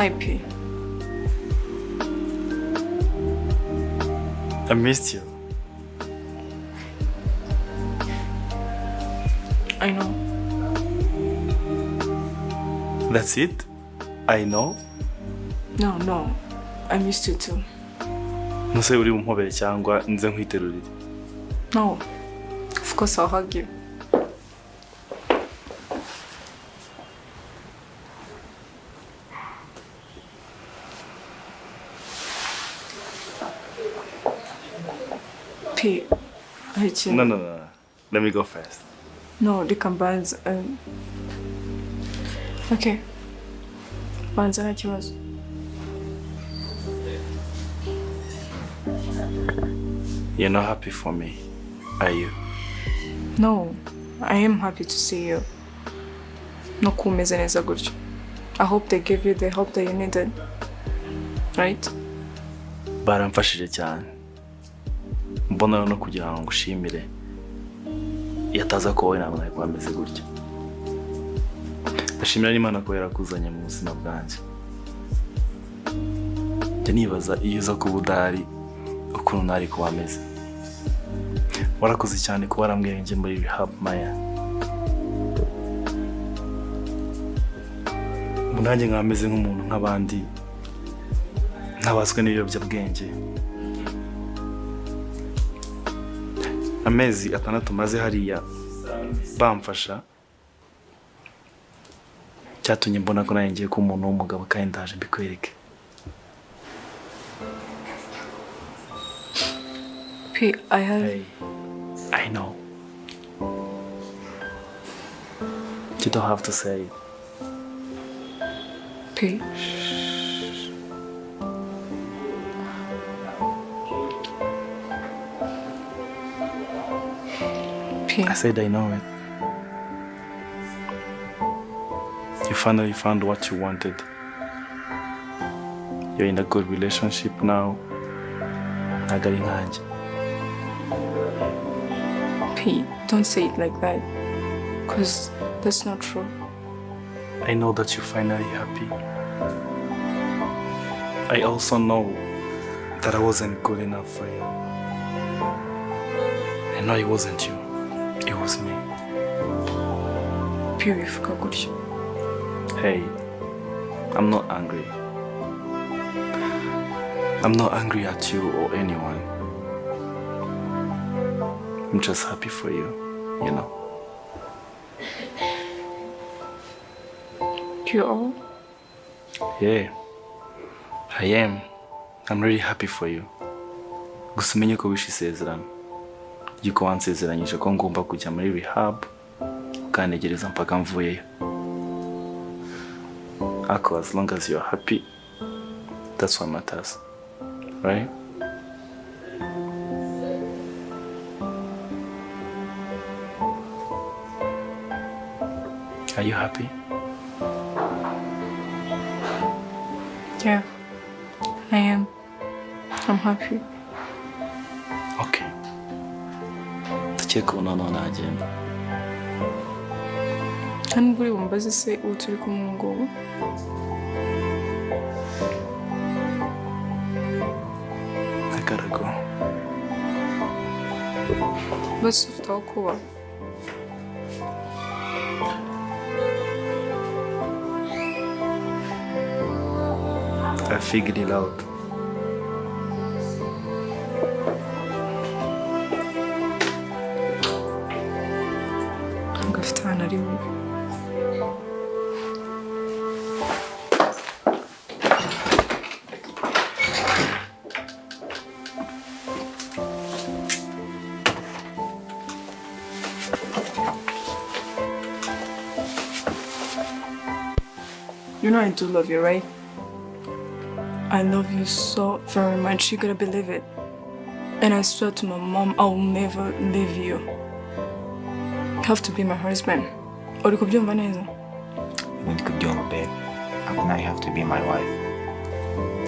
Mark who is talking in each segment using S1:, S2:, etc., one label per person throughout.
S1: Hi, P.
S2: I missed you.
S1: I know.
S2: That's it? I know.
S1: No. I missed you too.
S2: Ntuse uri bumpobere cyangwa nze nkwiterurire?
S1: No. Of course I'll hug you. P, I hate you.
S2: No. Let me go first.
S1: No, reka mbanze. Okay. Banza nta kibazo.
S2: You're not happy for me, are you?
S1: No, I am happy to see you. No kuba umeze neza gutyo. I hope they gave you the help that you needed. Right?
S2: Baramfashije cyane. Mbona no kugira ngo ngushimire. Iyo ataza ko wowe ntabwo nari kuba meze gutya. Ndashimira n'Imana ko yarakuzanye mu buzima bwanjye. Njya nibaza iyo uza kuba udahari ukuntu nari kuba meze. Warakoze cyane kuba warambwiye njye muri rehab, Maya. Ubu nanjye nkaba meze nk'umuntu nk'abandi, ntabaswe n'ibiyobyabwenge. Amezi 6 maze hariya bamfasha cyatumye mbona ko nanjye ngiye kuba umuntu w'umugabo, kandi ndaje mbikwereke.
S1: P, I have.
S2: Hey, I know. You don't have to say it.
S1: P. P.
S2: I said I know it. You finally found what you wanted. You're in a good relationship now. Ntabwo ari nkanjye.
S1: P, don't say it like that. Because that's not true.
S2: I know that you're finally happy. I also know that I wasn't good enough for you. I know it wasn't you. It was me.
S1: P, wivuga gutyo.
S2: Hey, I'm not angry. I'm not angry at you or anyone. I'm just happy for you, you know.
S1: You are?
S2: Yeah, I am. I'm really happy for you. Gusa umenye ko wishe isezerano ry'uko wansezeranyije ko ngomba kujya muri rehab, ukantegereza mpaka mvuyeyo. Ariko as long as you're happy, that's what matters, right? Are you happy?
S1: Yeah, I am. I'm happy.
S2: Okay. Ndakeka ubu noneho nagenda.
S1: Nta nubwo uri bumbaze se ubu turi kumwe ngubu?
S2: I gotta go.
S1: Basi ufite aho kuba.
S2: I figured it out.
S1: Ntabwo afite ahantu ari bubi. You know I do love you, right? I love you so very much. You gotta believe it. And I swear to my mom, I will never leave you. You have to be my husband. Uri kubyumva neza?
S3: Ndi kubyumva, babe. Now you have to be my wife.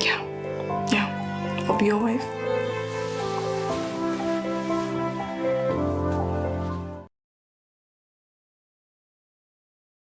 S1: Yeah. Yeah. I'll be your wife.